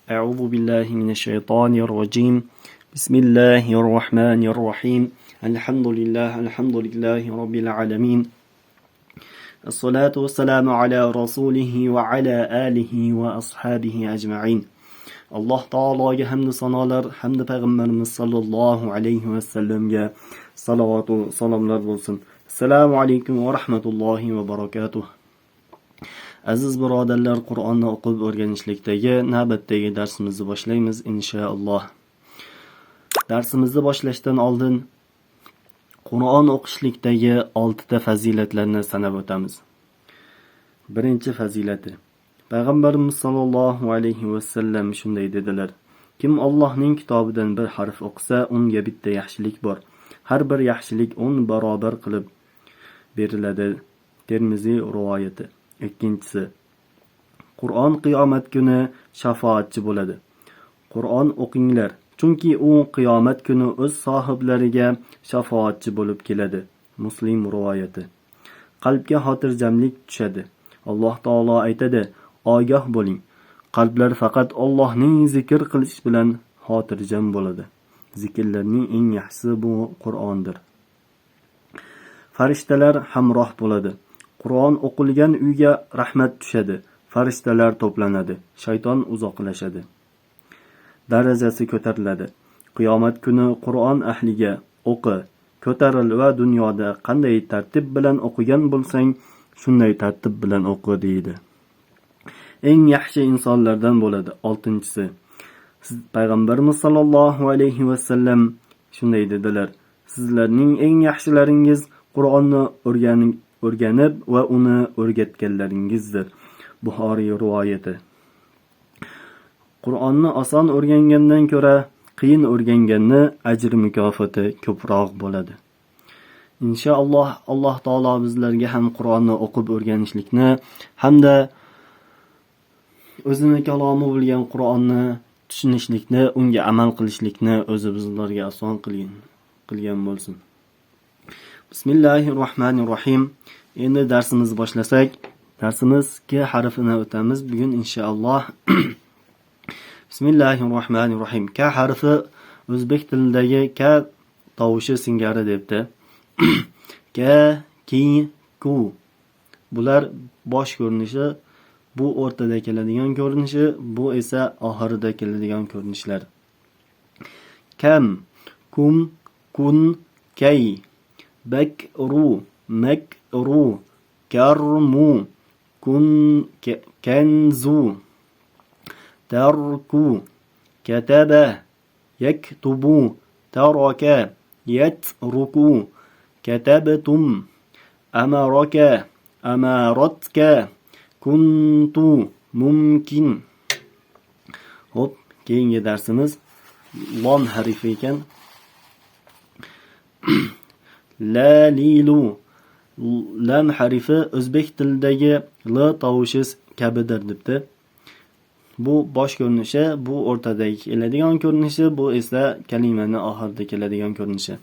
A'udhu billahi minash shaytonir rojim. Bismillahir rohmanir rohim. Alhamdulillah, alhamdulillahi robbil alamin. As-salatu was-salamu ala rasulihi va ala alihi va ashabihi ajma'in. Alloh taologa hamd sanolar, hamda payg'ambarimiz sollallohu alayhi va sallamga salovat va salomlar bo'lsin. Assalomu alaykum va rahmatullohi va barakatuh. Aziz birodarlar, Qur'onni o'qib o'rganishlikdagi navbatdagi darsimizni boshlaymiz inshaalloh. Darsimizni boshlashdan oldin Qur'on o'qishlikdagi 6 ta fazilatlarni sanab o'tamiz. Birinchi fazilati. Payg'ambarimiz sollallohu alayhi va sallam shunday dedilar: Kim Allohning kitobidan bir harf o'qisa, unga bitta yaxshilik bor. Har bir yaxshilik 10 barobar qilib beriladi. Termiziy rivoyati. Ikkinchisi. Qur'on qiyomat kuni shafoatchi bo'ladi. Qur'on o'qinglar, chunki u qiyomat kuni o'z sohiblariga shafoatchi bo'lib keladi. Muslim rivoyati. Qalbga xotirjamlik tushadi. Alloh taolo aytadi: Ogoh bo'ling. Qalblar faqat Allohning zikr qilish bilan xotirjam bo'ladi. Zikrlarning eng yaxshisi bu Qur'ondir. Farishtalar hamroh bo'ladi. Qur'on o'qilgan uyga rahmat tushadi. Farishtalar to'planadi. Shayton uzoqlashadi. Darajasi ko'tariladi. Qiyomat kuni Qur'on ahliga o'qi, ko'taril va dunyoda qanday tartib bilan o'qigan bo'lsang, shunday tartib bilan o'qi deydi. Eng yaxshi insonlardan bo'ladi. 6-chisi. Payg'ambarimiz sollallohu alayhi va sallam shunday dedilar: Sizlarning eng yaxshilaringiz Qur'onni o'rganib va uni o'rgatganlaringizdir. Buxoriy rivoyati. Qur'onni oson o'rgangandan ko'ra qiyin o'rganganni ajr mukofoti ko'proq bo'ladi. Inshaalloh Alloh taolo bizlarga ham Qur'onni o'qib o'rganishlikni hamda o'zini kalomi bo'lgan Qur'onni tushunishlikni, unga amal qilishlikni o'zi bizlarga oson qilgan bo'lsin. Bismillahirrohmanirrohim. Endi darsimizni boshlasak, darsimiz K harfini o'tamiz bugun inshaalloh. Bismillahirrohmanirrohim. K harfi o'zbek tilidagi K tovushi singari debdi. K, ki, ku. Bular bosh ko'rinishi, bu o'rtada keladigan ko'rinishi, bu esa oxirida keladigan ko'rinishlar. Kam, kum, kun, kay, bakru, makru, karmu, kun, kanzu, tarku, kataba, yaktubu, taraka, yatruku, katabtum, amaraka, amaratka, kuntu, mumkin. Hop, keyingi darsimiz lom harfi ekan. La lilu. Lam harfi o'zbek tilidagi l tovushi kabidir debdi. Bu bosh ko'rinishi, bu o'rtadagi keladigan ko'rinishi, bu esa kalimani oxirida keladigan ko'rinishi.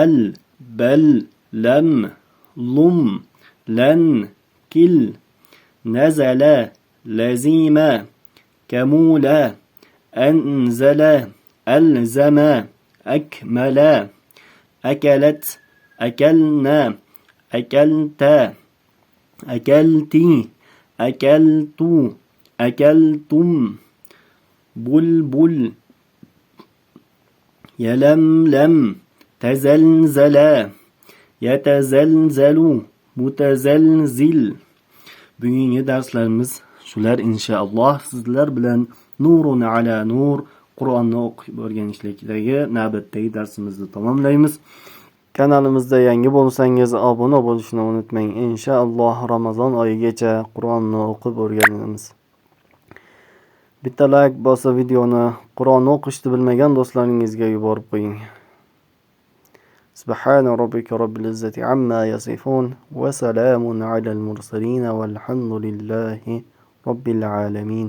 Al, bal, lam, lum, lan, kil, nazala, lazima, kamula, anzala, alzama, akmala, akalat, akalna, akalta, akalti, akaltu, akaltum, bulbul, yalamlam, tazalzala, yatazalzalu, mutazalzil. Bugungi darslarimiz shular inshaalloh. Sizlar bilan nurun ala nur Qur'onni o'qib o'rganishlikdagi navbatdagi darsimizni tamomlaymiz. Kanalimizda yangi bo'lsangiz obuna bo'lishni unutmang. Inshaalloh Ramazon oyigacha Qur'onni o'qib o'rganamiz. Bitta like bosib videoni Qur'onni o'qishni bilmagan do'stlaringizga yuborib qo'ying. Subhana robbika robbil izzati amma yasifun va salamun alal mursalin valhamdulillahi robbil alamin.